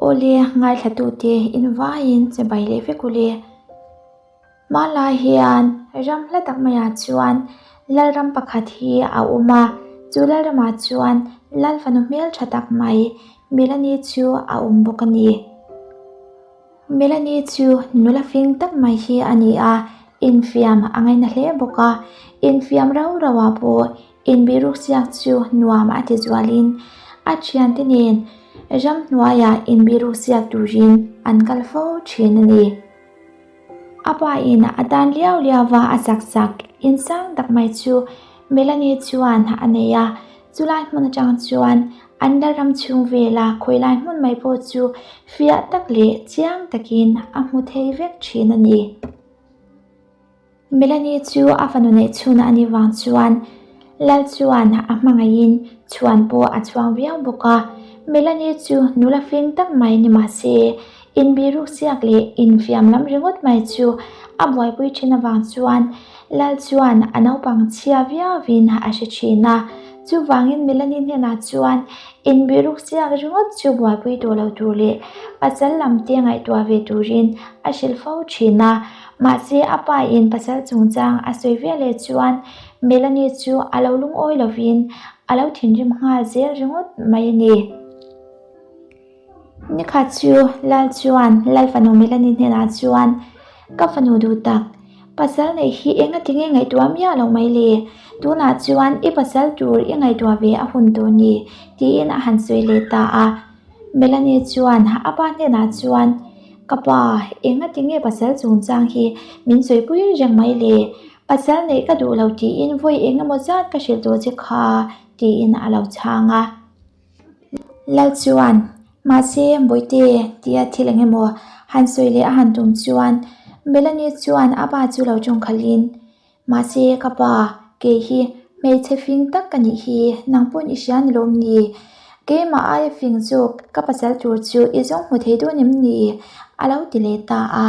Awle, ngaithlatute invaiin che bai leh vek ule. Hmanlai hian ram hla tak maiah chuan Lalram pakhat hi a awm a, chu Lalramah chuan Lal fanu hmeltha tak mai Melanie chu a awm bawk a ni. Melanie chu nula fing tak mai hi a ni a, infiam a ngaina hle bawk a, infiam rau rau ah pawh inbiruk siak chu nuam a ti zualin a thiante nen ramhnuaiah inbiruk siak turin an kal fo thin a ni. A pa in a tan liau liau va a sak sak in sang tak mai chu Melanie chuan a nei a, chulai hmun atang chuan an lalram chhung vela khawilai hmun mai pawh chu fiah tak leh chiang takin a hmu thei vek thin a ni. Melanie chu a fanu neih chhun a nih vang chuan Lal chuan a hmangaihin chhuan pawh a chhuang viau bawk a. Melanie chu nula fing tak mai ni mah se, inbiruk siak leh infiam lam ringawt mai chu a buaipui thin avang chuan Lal chuan a naupang chhia viauin a hre thin a. Chuvangin Melanie hnenah chuan inbiruk siak ringawt chu buaipui tawh lo tur leh pasal lam te ngaihtuah ve turin a hrilh fo thin a. Mahse, a pa in pasal chungchang a sawi ve leh chuan Melanie chu a lo lungawi lovin a lo thinrim nghal zel ringawt mai a ni. Nikhat chu Lal chuan Lal fanu Melanie hnenah chuan, Ka fanu duh tak, pasal neih hi eng a ti nge ngaihtuah miah loh mai le? Tunah chuan i pasal tur i ngaihtuah ve a hun tawh ni, tiin a han sawi leh ta a. Melanie chuan a pa hnenah chuan, Ka pa, enga tinge pasal chungchang hi min sawipui reng mai le? Pasal neih ka duh lo tiin vawi eng emaw zat ka hrilh tawh che kha, tiin a lo chhang a. Lal chuan, Mahse, Bawihte, tia thil eng emaw han sawi leh a han tum chuan Melanie chuan a pa chu lo tawngkhalhin, Mahse, ka pa, kei hi hmeichhe fing tak ka nih hi, nang pawn i hria ni lawm ni? Keimah aia fing zawk ka pasal tur chu i zawng hmu thei dawn em ni? A lo ti leh ta a.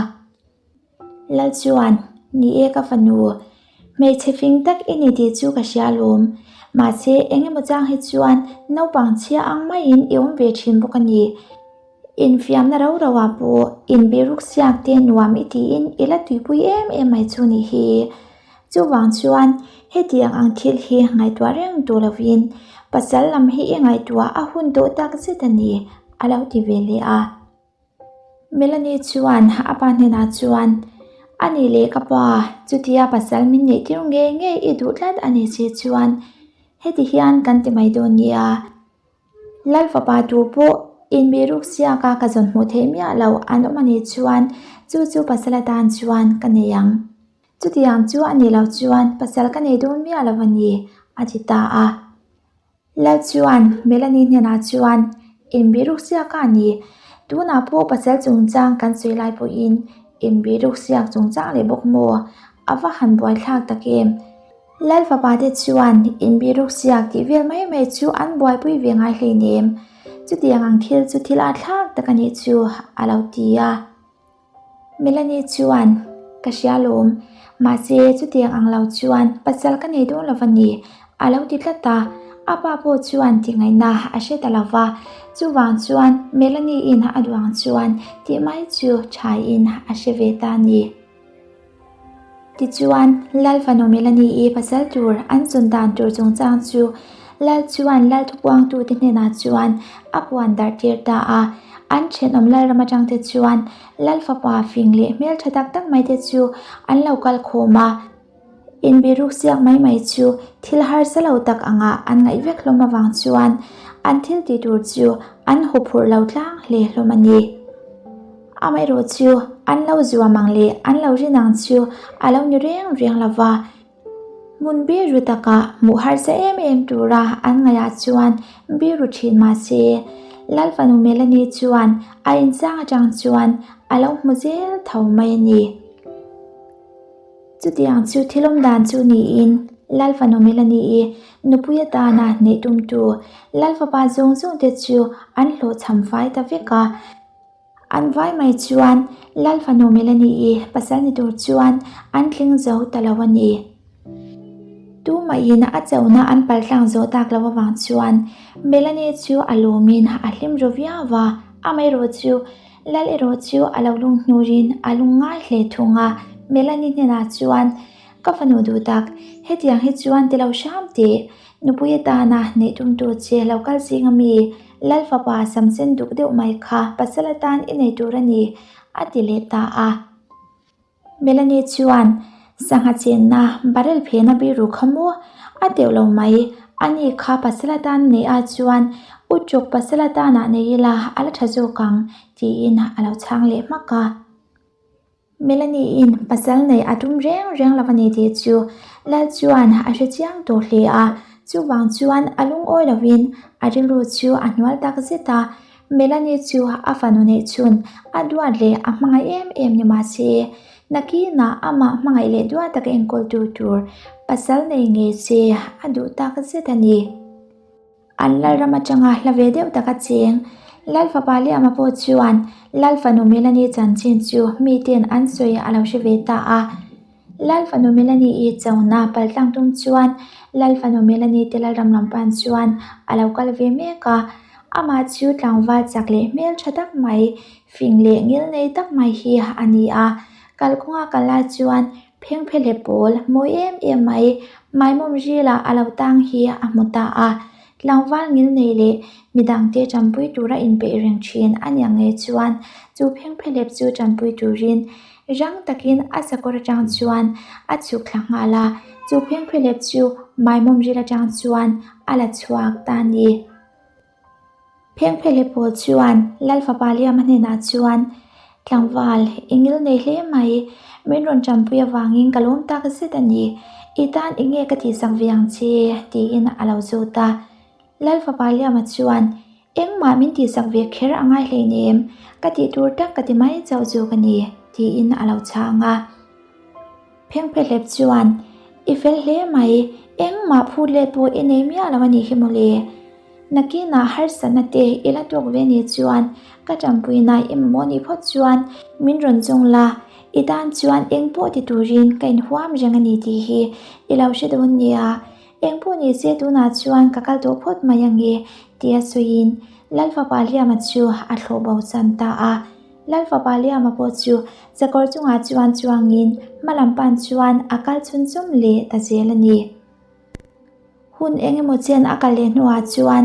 Lal chuan, Ni e ka fanu, hmeichhe fing tak i ni tih chu ka hria alawm. Mahse, eng emaw chang hi chuan naupang chhia ang maiin i awm ve thin bawk a ni. Infiamna ro ro ah pawh inbiruk siak te nuam i tiin i la tuipui em em mai chu nih hi. Chuvang chuan hetiang ang thil hi ngaihtuah reng duh lovin pasal lam hi i ngaihtuah a hun tawh tak zet a ni, a lo ti ve leh a. Melanie chuan a pa hnenah chuan, A nih leh ka pa, chutia pasal min neih tir ngei ngei i duh tlat a nih si chuan heti hian kan ti mai dawn nia. Lal fapa tu pawh inbiruk siaka ka zawn hmuh theih miah lo an awm a nih chuan chu chu pasal atan chuan ka nei ang. Chutiang chu a nih loh chuan pasal ka nei dawn miah lo a ni, a ti ta a. Lal chuan Melanie hnenah chuan inbiruk siaka a ni. Tunah pawh pasal chungchang kan sawi lai pawhin inbiruk siak chungchang leh bawk maw? A va han buaithlak tak em? Lal fapa te chuan inbiruk siak tih vel mai mai chu an buaipui ve ngai hleinem. Chutiang ang thil chu thil a thlak tak a nih chu a lo ti a. Melanie chuan, Ka hria lawm, mahse chutiang ang lo chuan pasal ka nei dawn lo va ni, a lo ti tlat a. A pa pawh chuan tingaihna a hre ta lo va, chuvang chuan Melanie-in a duh ang chuan tih mai chu thain a hre ve ta a ni. Tichuan, Lal fanu Melanie-i pasal tur an chun dan tur chungchang chu Lal chuan Lal thupuangtute hnenah chuan a puan darh tir ta a. An thenawm Lalram atangte chuan Lal fapa fing leh hmeltha tak tak maite chu an lo kal khawm a. Inbiruk siak mai mai chu thil harsa lo tak anga an ngaih vek hlawm avang chuan an thil tih tur chu an huphurh lo tlang hle hlawm a ni. Amaherawh chu an lo zuam ang leh an lo rin ang chu a lo ni reng reng lo va, hmun biru takah hmuh harsa em em tura an ngaihah chuan biru thin mah se, Lal fanu Melanie chuan a inchang atang chuan a lo hmu zel tho mai a ni. Chutiang chu thil awm dan chu niin Lal fanu Melanie-i nupui atana neih tumtu Lal fapa zawng zawng te chu an hlawhchham fai ta vek a. An vai mai chuan Lal fanu Melanie-i pasal ni tur chuan an tling zo ta lo a ni. Tumahin a chona an paltlang zawh tak lo avang chuan Melanie chu a lawmin a hlim ru viau a. Amaherawhchu, Lal erawh chu a lo lung hnurin a lung ngai hle thung a, Melanie hnenah chuan, Ka fanu duh tak, hetiang hi chuan ti lo hram teh, nupui atana neih tumtu che lo kal zing ami, Lal fapa sam sen duk deuh mai kha pasal atan i nei tur a ni, a ti leh ta a. Melanie chuan sangha chenna barrel phena biru kha maw a teuh lo mai, ani kha pasal atan neih ah chuan u chuk pasal atanah nei ila a la tha zawk ang tiin a lo chhang leh hmak a. Melanie-in pasal neih a tum reng reng lo a ni tih chu Lal chuan a hre chiang tawh hle a, chuvang chuan a lungawi lovin a rilru chu a hnual tak zet a. Melanie chu a fanu neih chhun a duat leh a hmangaih em em ni mah se, nakinah amah hmangaih leh duat taka enkawl tu tur pasal nei ngei se a duh tak zet a ni. An Lalram atanga hla ve deuh taka cheng Lal fapa Liama pawh chuan Lal fanu Melanie chanchin chu miten an sawi a lo hre ve ta a. Lal fanu Melanie-i chona paltlang tum chuan Lal fanu Melanie te Lalram lam pan chuan a lo kal ve mek a, amah chu tlangval chak leh hmel tha tak mai, fing leh ngil nei tak mai hi a ni a. Kalkawnga kal lai chuan phengphe leh pawl mawi em em mai maimawm rilah a lo tang hi a hmu ta a. Tlangval ngil nei leh midangte tanpui tura inpeih reng thin a nia nge chuan chu phengphelep chu tanpui turin Rang takin a sakawr atang chuan a chhuk thla nghal a, chu phengphelep chu maimawm ril atang chuan a la chhuak ta a ni. Phengphelep pawl chuan Lal fapa Liama hnenah chuan, Tlangval, i ngil nei hle mai, min rawn tanpui avangin ka lawm tak zet a ni, i tan eng nge ka tihsak ve ang che? tiin a lo zawt a. Lal fapa Liama chuan, Engmah min tihsak ve kher a ngai hleinem, ka tih tur tak ka ti mai chauh zawk a ni, tiin a lo chhang a. Phengphehlep chuan, I fel hle mai, engmah phut let pawh i nei miah lo a nih hi mawle. Nakinah harsatna te i la tawk ve nih chuan ka tanpuina i mamawh nih phawt chuan min rawn zawng la, i tan chuan eng pawh ti turin ka inhuam reng a ni tih hi i lo hre dawn nia. Engpawh ni se tunah chuan ka kal tawh phawt mai ange tia sawiin Lal fapa Liama chu a thlawh bo chan ta a. Lal fapa Liama pawh chu sakawr chungah chuan chuangin hma lam pan chuan a kal chhun chum leh ta zel a ni. Hun eng emaw chen a kal leh hnuah chuan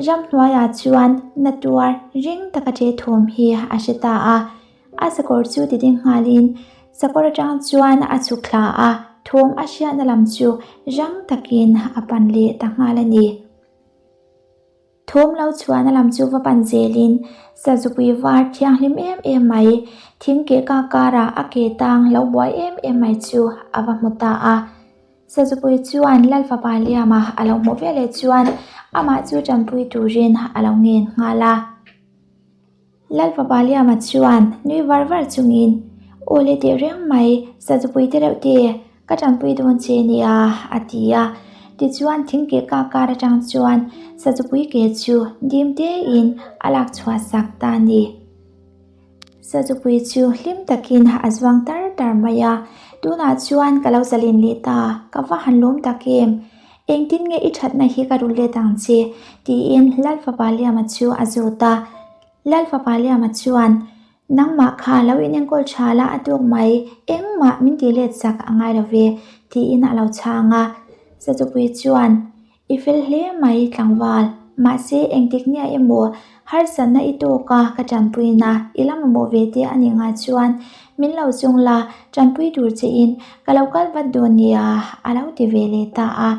ramhnuaiah chuan na tuar ring taka ṭe thawm hi a hre ta a. A sakawr chu ti ding nghalin sakawr atang chuan a chhuk thla a, thawm a hriatna lam chu rang takin a pan leh ta nghal a ni. Thawm lo chhuahna lam chu va pan zelin sazupui var thianghlim em em mai, thing keh kak karah a ke tang lo buai em em mai chu a va hmu ta a. Sazupui chuan Lal fapa Liama a lo hmuh veleh chuan amah chu tanpui turin a lo ngen nghal a. Lal fapa Liama chuan nui var var chungin, Aw le teh reng mai, Sazupui te reuh te, ka tanpui dawn che nia, a ti a. Tichuan thingkeh kak kar atang chuan Sazupui ke chu dim tein a lak chhuah sak ta a ni. Sazupui chu hlim takin a zuang tar tar mai a, Tunah chuan ka lo zalen leh ta, ka va han lawm tak em? Engtin nge i thatna hi ka rul let ang che? tiin Lal fapa Liama chu a zawt a. Lal fapa Liama chuan, Nangmah kha lo inenkawl tha la a tawk mai, engmah min tih let sak a ngai lo ve, tiin a lo chhang a. Sachupui chuan, I fel hle mai tlangval, mahse engtik nia emaw harsatna i tawk a ka tanpuina i la mamawh ve te a nih ngah chuan min lo chung la, tanpui tur che in ka lo kal vat dawn nia a lo ti ve leh ta a.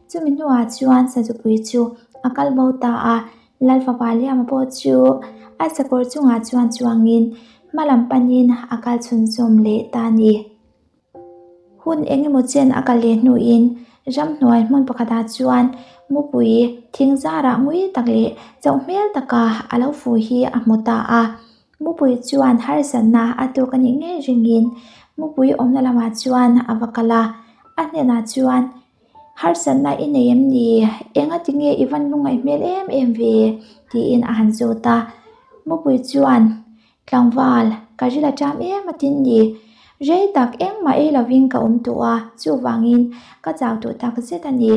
Chumi hnuah chuan Sazupui chu a kal bo ta a, Lal fapa Liama pawh chu a sakawr chungah chuan chuangin hma lam panin a kal chhunzawm leh ta a ni. Hun eng emaw chen a kal leh hnuin ramhnuai hmun pakhatah chuan mupui thing zarah ngui tak leh chauh hmel taka a lo fu hi a hmu ta a. Mupui chuan harsatna a tuk a nih ngei ringin mupui awmna lamah chuan a va kal a, a hnenah chuan, Harsatna i nei em ni? Enga tinge i van lungngaih hmel em em ve? tiin a han zawt a. Mupui chuan, Tlangval, ka ril a ṭam em a tin ni. Rei tak engmah ei lovin ka awm tawh a, chuvangin ka chau tawh tak zet a ni.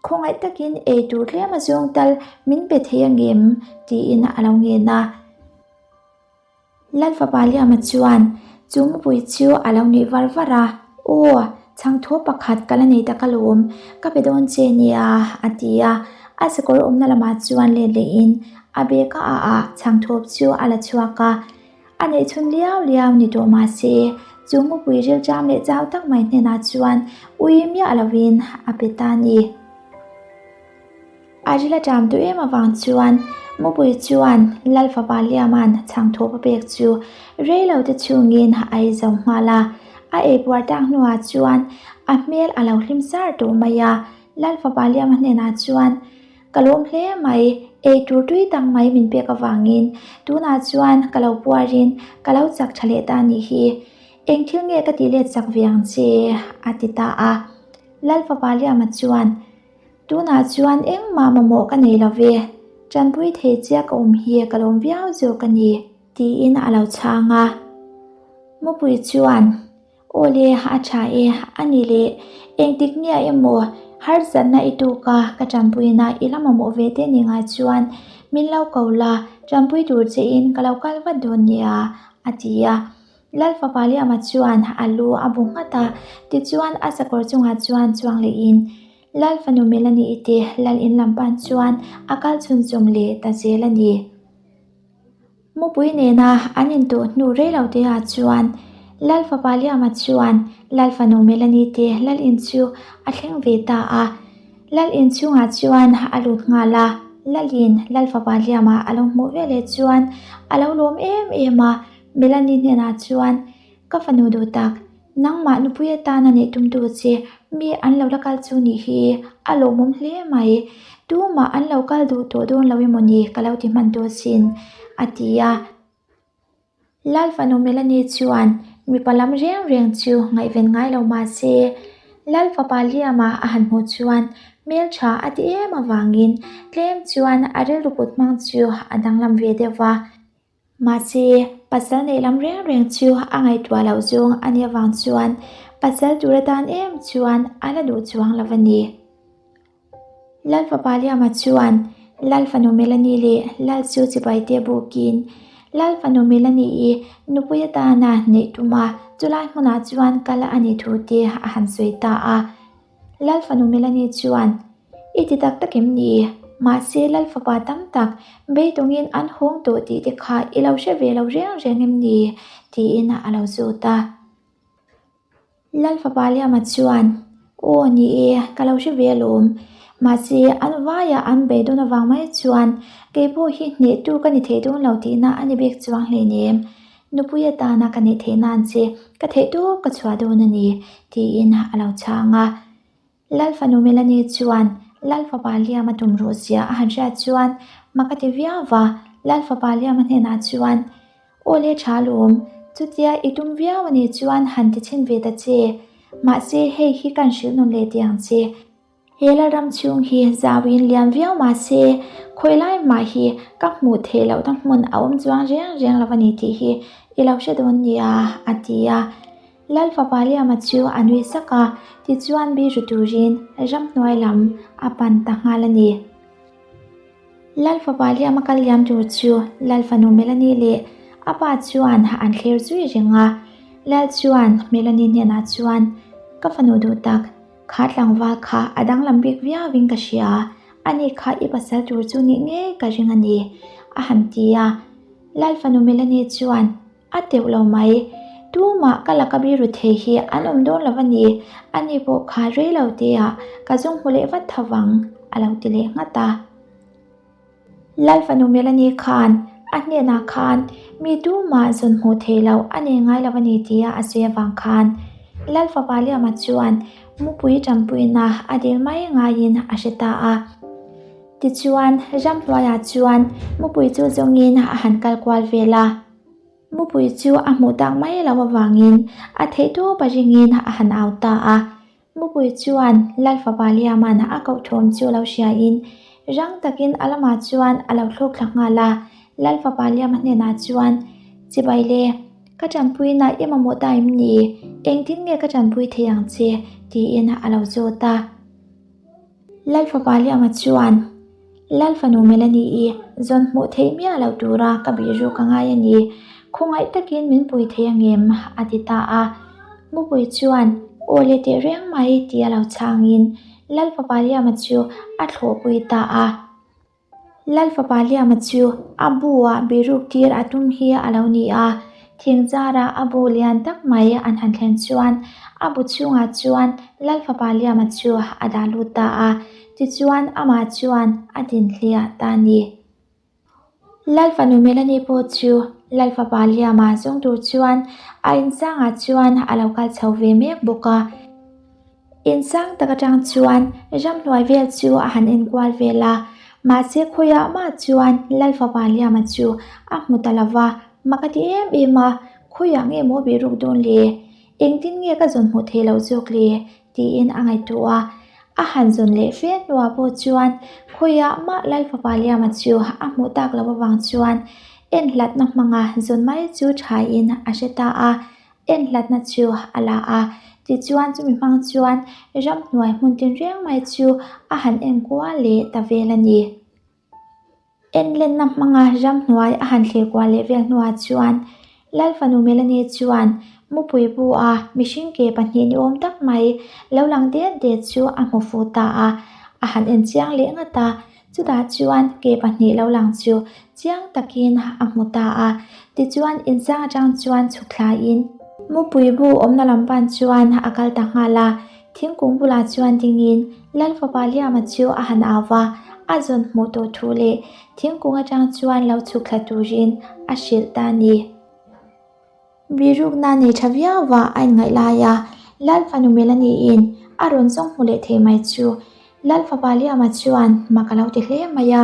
Khawngaih takin ei tur tlem a zawng tal min pe thei angem? tiin a lo ngen a. Lalfapa Liama chuan chu mupui chu a lo nuih var var a, Aw, chhangthaw pakhat ka la nei tak alawm, ka pe dawn che nia, a ti a. A sakawr awmna lamah chuan let lehin a bag a ah a chhangthawp chu a la chhuak a. A neih chhun liau liau ni tawh mah se, chu mupui rilṭam leh chau tak mai hnenah chuan ui miah lovin a pe ta a ni. A ril a ṭam duh em avang chuan mupui chuan Lal fapa Liama'n chhangthawp a pek chu rei lo te chhungin a ei zo nghal a. A ei puar tak hnuah chuan a hmel a lo hlim sar tawh mai a. Lal fapa Liama hnenah chuan, Ka lawm hle mai, ei tur tui tak mai min pek avangin tunah chuan ka lo puarin ka lo chak ṭha leh ta a nih hi. Eng thil nge ka tih let chak ve ang che? a ti ta a. Lal fapa Liama chuan, Tunah chuan engmah mamawh ka nei lo ve, tanpui thei chiah ka awm hi ka lawm viau zawk a ni, tiin a lo chhang a. Mupui chuan, Aw le, a tha e, a ni le, engtik nia emaw harsatna i tuk a, ka tanpuina i la mamawh ve te ni ngai chuan min lo ko la, tanpui tur chein ka lo kal vat dawn nia, a ti a. Lal fapa Liama chuan a lu a bu nghat a, tichuan a sakawr chungah chuan chuang lehin Lal fanu Melanie te Lal in lam pan chuan a kal chhunzawm leh ta zel a ni. Mupui nena an intawh hnu rei lo te ah chuan Lal fapa Liama chuan Lal fanu Melanie te Lal in chu a thleng ve ta a. Lal in chhungah chuan a lut nghal a, Lalin Lal fapa Liama a lo hmuh veleh chuan a lo lawm em em a, Melanie hnenah chuan, Ka fanu duh tak, nangmah nupui atana neih tumtu che mi an lo la kal chu nih hi a lawmawm hle mai. Tumah an lo kal duh tawh dawn lo emaw ni ka lo ti hman tawh asin, a ti a. Lal fanu Melanie chuan mipa lam reng reng chu ngaihven ngai lo mah se, Lal fapa Liama a han hmuh chuan hmeltha a ti em avangin tlem chuan a rilru put hmang chu a danglam ve deuh va. Mahse, pasal neih lam reng reng chu a ngaihtuah loh zawng a nih avang chuan pasal tur atan em chuan a la duh chuang lo a ni. Lal fapa Liama chuan Lal fanu Melanie leh Lal chu chibai te bukin Lal fanu Melanie-i nupui atana neih tuma chulai hmunah chuan kal a nih thu te a han sawi ta a. Lal fanu Melanie chuan, I ti tak tak em ni? Mahse Lal fapa tam tak beidawngin an hawng tawh tih te kha i lo hre ve lo reng reng em ni? tiin a lo zawt a. Lal fapa Liama chuan, Aw ni e, ka lo hre ve alawm. Mahse an vaiah an beidawn avang mai chuan kei pawh hi hnehtu ka ni thei dawn lo tihna a ni bik chuang hleinem. Nupui atana ka neih theih nan che ka theih tawp ka chhuah dawn a ni, tiin a lo chhang a. Lal fanu Melanie chuan Lal fapa Liam a tum ruh zia a han hriat chuan mak a ti viau va, Lal fapa Liam a hnenah chuan, Aw le tha lawm, chutia i tum viau a nih chuan han ti chhin ve ta che, mahse hei hi kan hrilh nawn leh tih ang che. He Lalram chhung hi zauin lian viau mah se, khawi lai mah hi ka hmuh theih lohna hmun a awm chuang reng reng lo a ni tih hi i lo hre dawn nia, a ti a. Lal fapa Liama chu a nui sak a, tichuan biru turin ramhnuai lam a pan ta nghal a ni. Lal fapa Liama kal liam tur chu Lal fanu Melanie leh a pa chuan an thlir zui reng a. Lal chuan Melanie hnenah chuan, Ka fanu duh tak, kha tlangval kha a danglam bik viauin ka hria, ani kha i pasal tur chu nih ngei ka ring a ni, a han ti a. Lal fanu Melanie chuan, A teuh lo mai. Tumah ka laka biru thei hi an awm dawn lo a ni. Ani pawh kha rei lo teah ka zawng hmu leh vat tho vang, a lo ti leh nghat a. Lal fanu Melanie khan a hnenah khan mi tumah zawn hmuh theih loh a nei ngai lo a ni tia a sawi avang khan Lal fapa Liama chuan mupui tanpuina a dil mai ngaiin a hre ta a. Tichuan, ramhnuaiah chuan mupui chu zawngin a han kal kual vel a. Mupui chu a hmuh tak mai loh avangin a theihtawp a ringin a han au ta a. Mupui chuan Lal fapa Liama'n a koh thawm chu lo hriain rang takin a lamah chuan a lo thlawk thla nghal a. Lal fapa Liama hnenah chuan, Chibai le, ka tanpuina i mamawh ta em ni? Engtin nge ka tanpui thei ang che? tiin a lo zawt a. Lal fapa Liama chuan, Lal fanu Melanie-i zawn hmuh theih miah loh tura ka bih ruk a ngai a ni. Khawngaih takin min pui thei angem? a ti ta a. Mupui chuan, Aw le teh reng mai ti a lo chhangin Lal Fapa Liama chu a thlawhpui ta a. Lal Fapa Liama chu a bu ah biruk tir a tum hi a lo ni a. Thingzara a bu lian tak mai an han thlen chuan a bu chhungah chuan Lal Fapa Liama chu a dah lut ta a. Tichuan amah chuan a din hliah ta a ni. Lal fanu Melanie pawh chu Lal fapa Liama zawng tur chuan a insangah chuan a lo kal chho ve mek bawk a. Insang tak atang chuan ramhnuai vel chu a han enkual vel a, mahse khawiah mah chuan Lal fapa Liama chu a hmu ta lo va, mak a ti em em a, khawiah nge maw bihruk dawn le? Engtin nge ka zawn hmuh theih loh zawk le? tiin a ngaihtuah a. A han zawn leh fe hnuah pawh chuan khawiah mah Lal Fapa Liama chu a hmuh tak loh avang chuan en hlatna hmanga zawn mai chu thain a hre ta a, en hlatna chu a la a. Tichuan chumi hmang chuan ramhnuai hmun tinreng mai chu a han enkual leh ta vel a ni. Enlenna hmanga ramhnuai a han thlir kual leh vel hnuah chuan Lal fanu Melanie chuan mupui bu a mihring ke pahnih ni awm tak mai lo lang det det chu a hmu fuh ta a, a han en chiang leh ngat a, chutah chuan ke pahnih lo lang chu chiang takin a hmu ta a, tichuan inchang atang chuan chhuk thlaiin mupui bu awmna lam pan chuan a kal ta nghal a. Thingkung bulah chuan dingin Lal fapa Liama chu a han au va, a zawn hmuh tawh thu leh thingkung atang chuan lo chhuk thla turin a hrilh ta a ni. Birukna nei tha viau va a inngaih lai a, Lal fanu Melanie-in a rawn zawng hmu leh thei mai chu Lal fapa Liama chuan mak a lo ti hle mai a,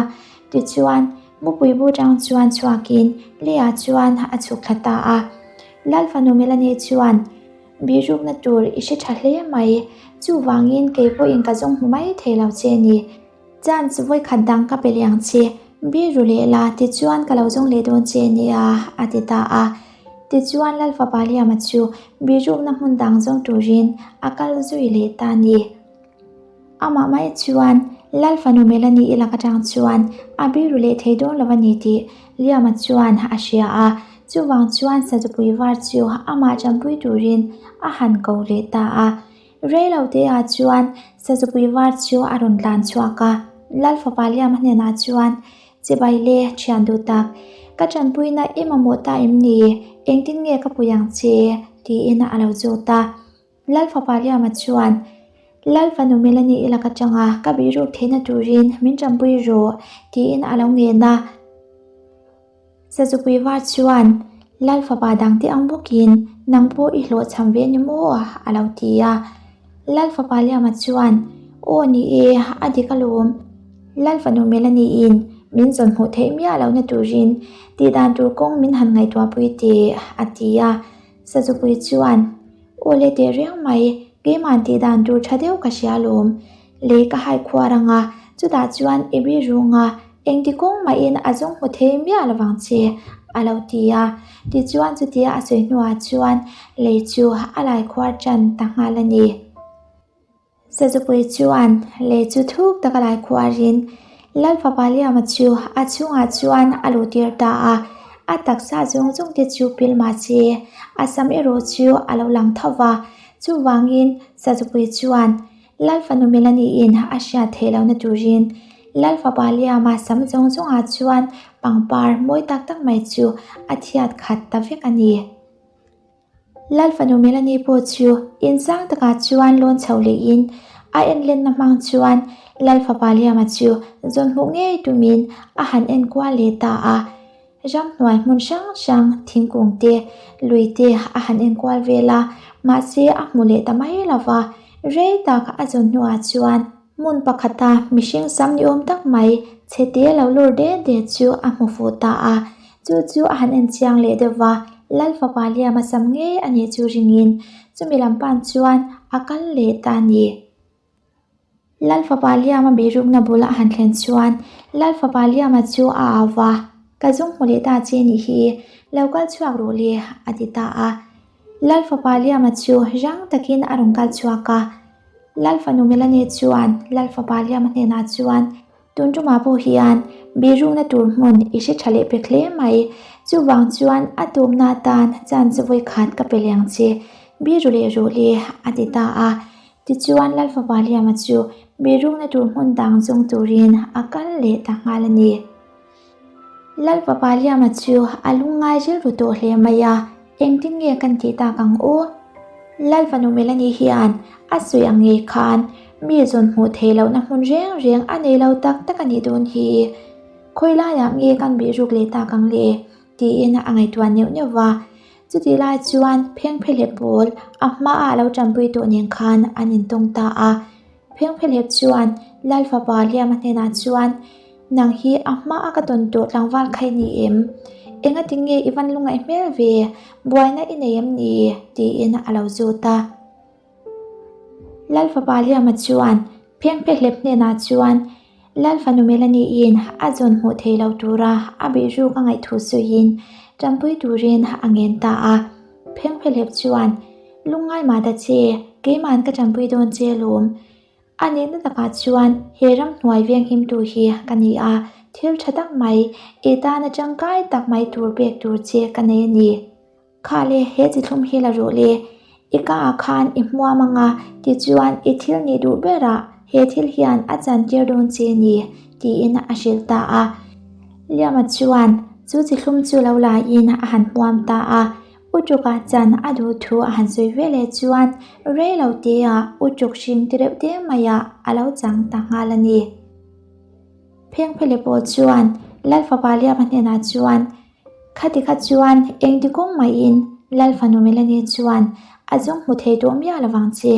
tichuan mupui bu tang chuan chhuakin leiah chuan a chhuk thla ta a. Lal fanu Melanie chuan. Bihrukna tur i hre tha hle mai, chuvangin kei pawhin ka zawng hmu mai thei lo che ni. Chance vawikhat dang ka pe leh ang che, biru leh la tichuan ka lo zawng leh dawn che nia, a ti ta a. Tichuan Lal fapa Liama chu bihrukna hmun dang zawng turin a kal zui leh ta ni. Amah mai chuan Lal fanu Melanie i lak atang chuan a biru leh thei dawn lo a ni tih Liama chuan a hria a, chuvang chuan Sazupui var chu amah tanpui turin a han ko leh ta a. Rei lo te ah chuan Sazupui var chu a rawn tlan chhuak a, Lal fapa Liama hnenah chuan, Chibai le, thian duh tak, ka tanpuina i mamawh ta em ni? Engtin nge ka pui ang che? tiin a lo zawt a. Lal fapa Liama chuan, Lal fanu Melanie i lak atanga ka bihruk theihna turin min tanpui rawh, tiin a lo ngen a. Sazupui var chuan, Lal fapa dangte ang bawkin nang pawh i hlawhchham ve ni maw? a lo ti a. Lal fapa Liama chuan, Aw ni e, a dik alawm. Lal fanu Melanie-in min zawn hmuh theih miah lohna turin tihdan tur kawng min han ngaihtuahpui teh, a ti a. Sazupui chuan, Aw le teh reng mai, keimah tih dan tur tha deuh ka hria alawm. Lei ka hai khuar ang a, chutah chuan i ri rung a, engti kawng mahin a zawng hmu thei miah lo vang che, a lo ti a. Tichuan chutia a sawi hnuah chuan lei chu a lai khuar tan ta nghal a ni. Sazupui chuan lei chu thuk taka lai khuarin Lal fapa Liama chu a chhungah chuan a luh tir ta a, a taksa zawng zawng te chu pil mah se a sam erawh chu a lo lang tho va, chuvangin Sazupui chuan Lal fanu Melanie-in a hriat theih lohna turin Lal fapa Liama sam zawng zawngah chuan pangpar mawi tak tak mai chu a thiat khat ta vek a ni. Lal fanu Melanie pawh chu inchang takah chuan lawn chho lehin a enlenna hmang chuan Lal fapa Liama chu zawn hmuh ngei tumin a han enkual leh ta a. Ramhnuai hmun hrang hrang thingkung te, lui te a han enkual vel a, mahse a hmu leh ta mai lo va. Rei tak a zawn hnuah chuan hmun pakhata mihring sam ni awm tak mai chhete lo lur det det chu a hmu fuh ta a. Chu chu a han en chiang leh deuh va, Lal fapa Liama sam ngei a nih chu ringin chumi lam pan chuan a kal leh ta a ni. Lal fapa Liama bihrukna bul a han thlen chuan Lal fapa Liama chu a au va, Ka zung hmu leh ta che nih hi, lo kal chhuak rawh le, a ti ta a. Lal fapa Liama chu rang takin a rawn kal chhuak a. Lal fanu Melanie chuan Lal fapa Liama hnenah chuan. Tun tumah pawh hian bihrukna tur hmun i hre tha leh pek hle mai. Chuvang chuan a tawpna atan chance vawikhat ka pe leh ang che. Biru leh rawh le a ti ta a. Tichuan Lalfapa Liama chu bihrukna tur hmun dang zawng turin a kal leh ta nghal a ni. Lalfapa Liama chu a lungngai rilru tawh hle mai a, engtin nge kan tih tak ang aw? Lalfanu Melanie hian a sawi ang ngei khan mi zawn hmuh theih lohna hmun reng reng a nei lo tak tak a nih dawn hi. Khawi laiah nge kan bihruk leh tak ang le? tiin a ngaihtuah neuh neuh va. Chutih lai chuan phengphehlep pawl a hmaah a lo tanpui tawh nen khan an intawng ta a. Phengphehlep chuan Lal fapa Liama hnenah chuan, Nang hi a hmaa ka tawn tawh tlangval kha i ni em? Engati nge i van lungaih hmel ve? Buaina i nei em ni? tiin a lo zawt a. Lal fapa Liama chuan Phengphehlep hnenah chuan Lal fanu Melanie-in a zawn hmuh thei lo tura a bihruk a ngaih thu sawiin tanpui turin a ngen ta a. Phengphehlep chuan, Lungngai mah ta che, keima'n ka tanpui dawn che alawm. A nihna takah chuan he ramhnuai venghimtu hi ka ni a, thil tha tak mai, i tana tangkai tak mai tur pek tur che ka nei a ni. Kha le, he chi thlum hi la rawh le. I ka ah khan i hmuam anga tichuan i thil nih duh berah he thil hian a chantir dawn che ni, tiin a hrilh ta a. Liama chuan chu chi thlum chu lo laiin a han hmuam ta a. Uṭukah chan a duh thu a han sawi ve leh chuan rei lo teah uṭuk hring ti reuh te maiah a lo chang ta nghal a ni. Phengphele pawh chuan Lalfapa Liama hnenah chuan, Khati kha chuan engti kawng maiin Lal fanu Melanie chuan a zawng hmu thei tawh miah lovang che.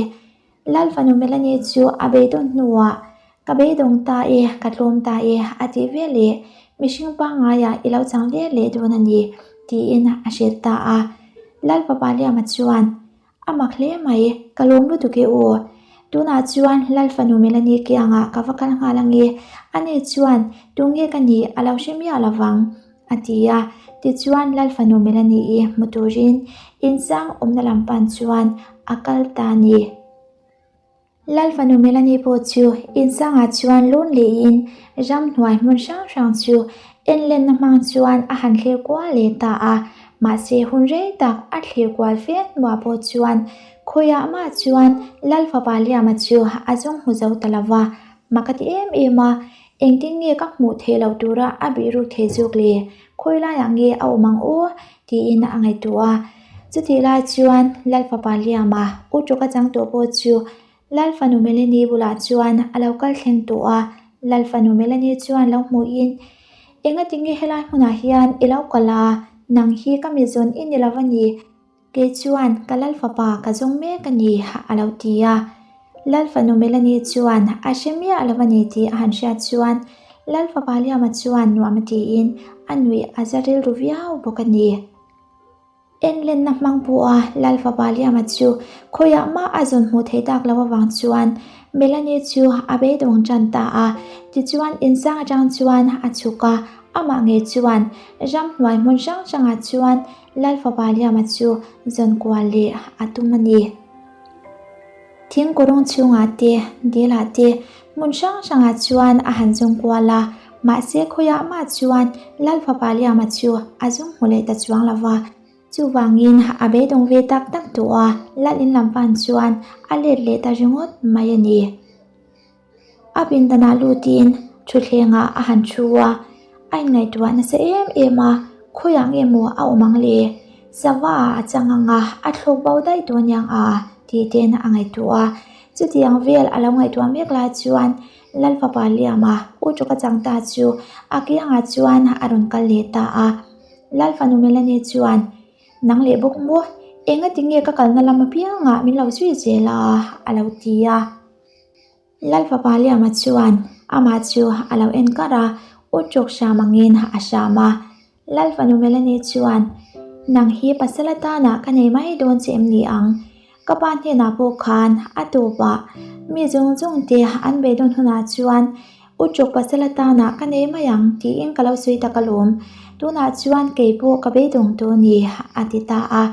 Lal fanu Melanie chu a beidawn hnuah, Ka beidawng ta e, ka tlawm ta e a tih ve leh mihring pangaiah i lo chang let leh dawn a ni tiin a hrilh ta a. Lal fapa Liama chuan, A mak hle mai, ka lawm lutuk e aw. Tunah chuan Lal fanu Melanie kiangah ka va kal nghal ange, ani chuan tunge ka nih a lo hre miah lovang, a ti a. Tichuan Lal fanu Melanie-i hmu turin insang awmna lam pan chuan a kal ta a ni. Lal fanu Melanie pawh chu insangah chuan lawn lehin ramhnuai hmun hrang hrang chu enlenna hmang chuan a han thlir kual leh ta a. Mahse hun rei tak a thlir kual fe hnuah pawh chuan khawiah mah chuan Lal fapa Liama chu a zawng hmu zo ta lo va. Mak a ti em em a, engtin nge ka hmuh theih loh tura a bihruk thei zawk le? Khawi laiah nge a awm ang aw? tiin a ngaihtuah a. Chutih lai chuan Lal fapa Liama u Tawka chang tawh pawh chu Lal fanu Melanie bulah chuan a lo kal thleng tawh a. Lal fanu Melanie chuan lo hmuhin, Engati nge helai hmunah hian i lo kal a? Nang hi ka mi zawn i ni lo a ni. Kei chuan ka Lal fapa ka zawng mek a ni, a lo ti a. Lal fanu Melanie chuan a hre miah lo a ni tih a han hriat chuan Lal fapa Liama chuan nuam a tiin a nuih a za rilru viau bawk a ni. Enlenna hmang pawha Lal fapa Liama chu khawiah mah a zawn hmuh theih tak loh avang chuan Melanie chu a beidawng tan ta a. Tichuan insang atang chuan a chhuk a, amah ngei chuan ramhnuai hmun hrang hrangah chuan Lal fapa Liama chu zawn kual leh a tum a ni. Thingkawrawng chhungah te, dilah te, hmun hrang hrangah chuan a han zawng kual a, mahse khawiah mah chuan Lal fapa Liama chu a zawng hmu leh ta chuang lo va. Chuvangin a beidawng ve tak tak tawh a, Lal in lam pan chuan a let leh ta ringawt mai a ni. A pindanah lutin thutthlengah a han thu a, a inngaihtuah nasa em em a, khawiah nge maw a awm ang le? Sava ah a chang ang a, a thlawk bo daih dawn niang a tih ten a ngaihtuah a. Chutiang vel a lo ngaihtuah mek lai chuan Lal fapa Liama u Tawka chang ta chu a kiangah chuan a rawn kal leh ta a. Lal fanu Melanie chuan, Nang leh bawk maw? Engati nge ka kalna lam apiangah min lo zui zel a? a lo ti a. Lal fapa Liama chuan amah chu a lo en kar a, u ṭawk hram angin a hram a. Lal fanu Melanie chuan, Nang hi pasal atana ka nei mai dawn che em ni ang? Ka pa hnenah pawh khan a tawpah mi zawng zawng te an beidawn hunah chuan u ṭawk pasal atana ka nei mai ang tiin ka lo sawi tak alawm. Tunah chuan kei pawh ka beidawng tawh a ni, a ti ta a.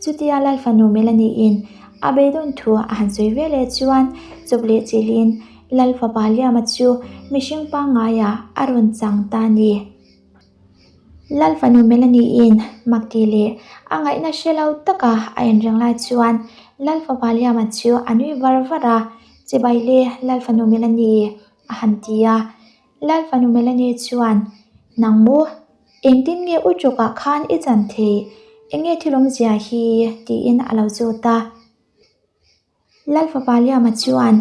Chutia Lal fanu Melanie-in a beidawn thu a han sawi ve leh chuan chawp leh chilhin Lal fapa Liama chu mihring pangngaiah a rawn chang ta a ni. Lal fanu Melanie-in mak tih leh a ngaihna hre lo taka a inreng lai chuan Lal fapa Liama chu a nui var var a, Chibai le Lal fanu Melanie a han ti a. Lal fanu Melanie chuan, Nang maw? Engtin nge u chawkah khan i chan theih? Enge thil awmzia hi? tiin a lo zawt a. Lal fapa Liama chuan,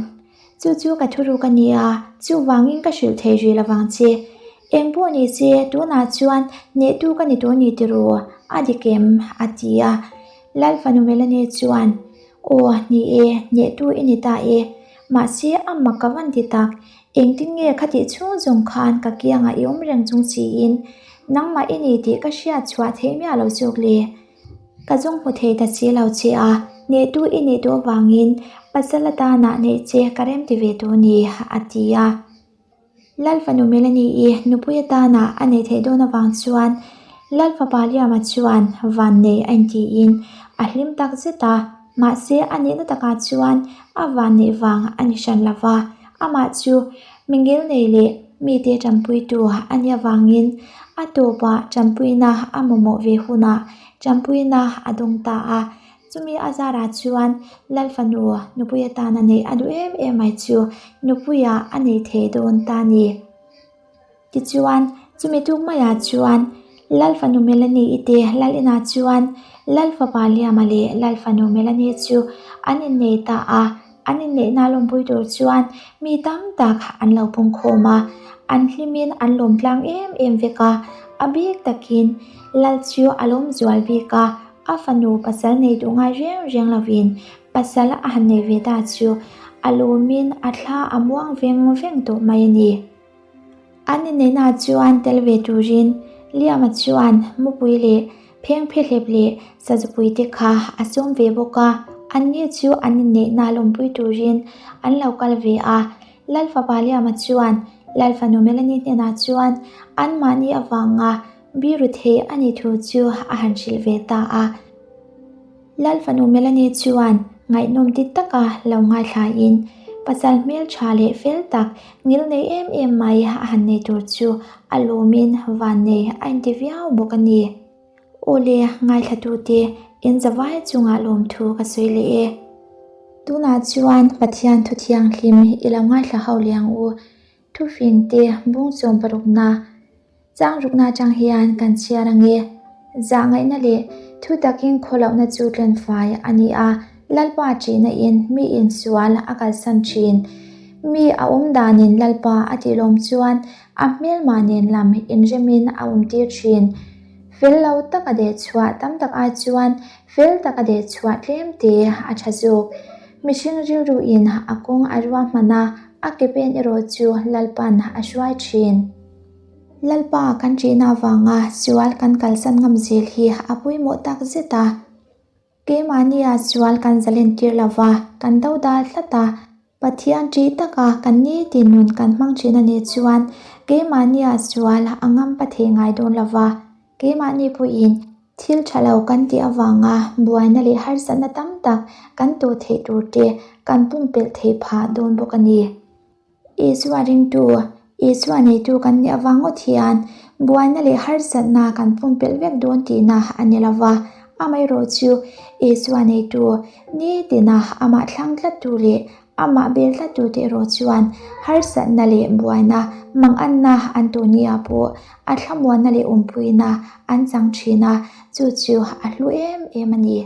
Chu chu ka thuruk a nia, chuvangin ka hrilh thei rih lovang che. Eng pawh ni se, tunah chuan hnehtu ka ni tawh ni tiraw? A dik em? a ti a. Lal fanu Melanie chuan, Aw, ni e, hnehtu i ni ta e. Mahse, a mak ka van ti tak. Engtin nge khatih chhung zawng khan ka kiangah i awm reng chung siin nangmah i ni tih ka hriat chhuah theih miah lo zawk le? Ka zawng hmu thei ta si lo che a, hnehtu i nih duh avangin pasal atana neih che ka rem ti ve tawh ni, a ti a. Lal fanu Melanie-i nupui atana a neih theih dawn avang chuan Lal fapa Liama chuan vannei a intiin a hlim tak zet a, mahse a nihna takah chuan a vanneih vang a ni hran lo va, amah chu mingil nei leh mite tanpuitu a nih avangin a tawpah tanpuina a mamawh ve hunah tanpuina a dawng ta a. Chumi a zarah chuan Lal fanu nupui atana neih a duh em em mai chu nupuiah a nei thei dawn ta a ni. Tichuan, chumi tuk maiah chuan Lal fanu Melanie-i te Lal inah chuan Lal fapa Liama leh Lal fanu Melanie chu an innei ta a. An inneihna lawmpui tur chuan mi tam tak an lo pungkhawm a, an hlimin an lawm tlang em em vek a. A bik takin Lal chu a lawm zual bik a, a fanu pasal nei duh ngai reng reng lovin pasal a han nei ve ta chu a lawmin a thla a muang veng veng tawh mai a ni. An inneihnaah chuan tel ve turin Liama chuan mupui leh phengphehlep leh sazupui te kha a sawm ve bawk a, anni chu an inneihna lawmpui turin an lo kal ve a. Lal fapa Liama chuan Lal fanu Melanie hnenah chuan anmahni avanga biru thei a nih thu chu a han hrilh ve ta a. Lal fanu Melanie chuan ngaihnawm ti taka lo ngaithlain pasal hmeltha leh fel tak ngil nei em em mai a han nei tur chu a lawmin van nei a inti viau bawk a ni. Aw le, ngaithlatute in zavai chungah lawmthu ka sawi leh e. Tunah chuan Pathian thu thianghlim i lo ngaithla ho leh ang u. Thufingte bung chawm parukna Chang rukna atang hian kan chhiar ang e. Zah ngaihna leh thu takin khawlohna chu tlenfai a ni a, Lalpa ṭihna in mi insual a kalsan ṭhin. Mi a awm danin Lalpa a tihlawm chuan a hmelmah nen lam inremin a awmtir ṭhin. Fel lo taka dehchhuah tam tak ai chuan fel taka dehchhuah tlem te a ṭha zawk. Mihring rilru in a kawng a ruahman a, a ke pen erawh chu Lalpan a hruai ṭhin. Lalpa kan ṭihna avanga sual kan kalsan ngam zel hi a pawimawh tak zet a. Keimahnia sual kan zalen tir lo va, kan do dal tlat a. Pathian ṭih taka kan nitin nun kan hmang ṭhin a nih chuan keimahnia sual a ngam pa thei ngai dawn lo va. Keimahni pawhin thil ṭha lo kan tih avanga buaina leh harsatna tam tak kan tawh theih tur te kan pumpelh theih phah dawn bawk a ni. Isua ringtu, Isua neitu kan nih avang ngawt hian buaina leh harsatna kan pumpelh vek dawn tihna a ni lo va. Amaherawh chu Isua neitu nitina amah thlang tlattu leh amah bel tlattute erawh chuan harsatna leh buaina manganna an tawh nia pawh a thlamuanna leh awmpuina an chang thin a, chu chu a hlu em em a ni.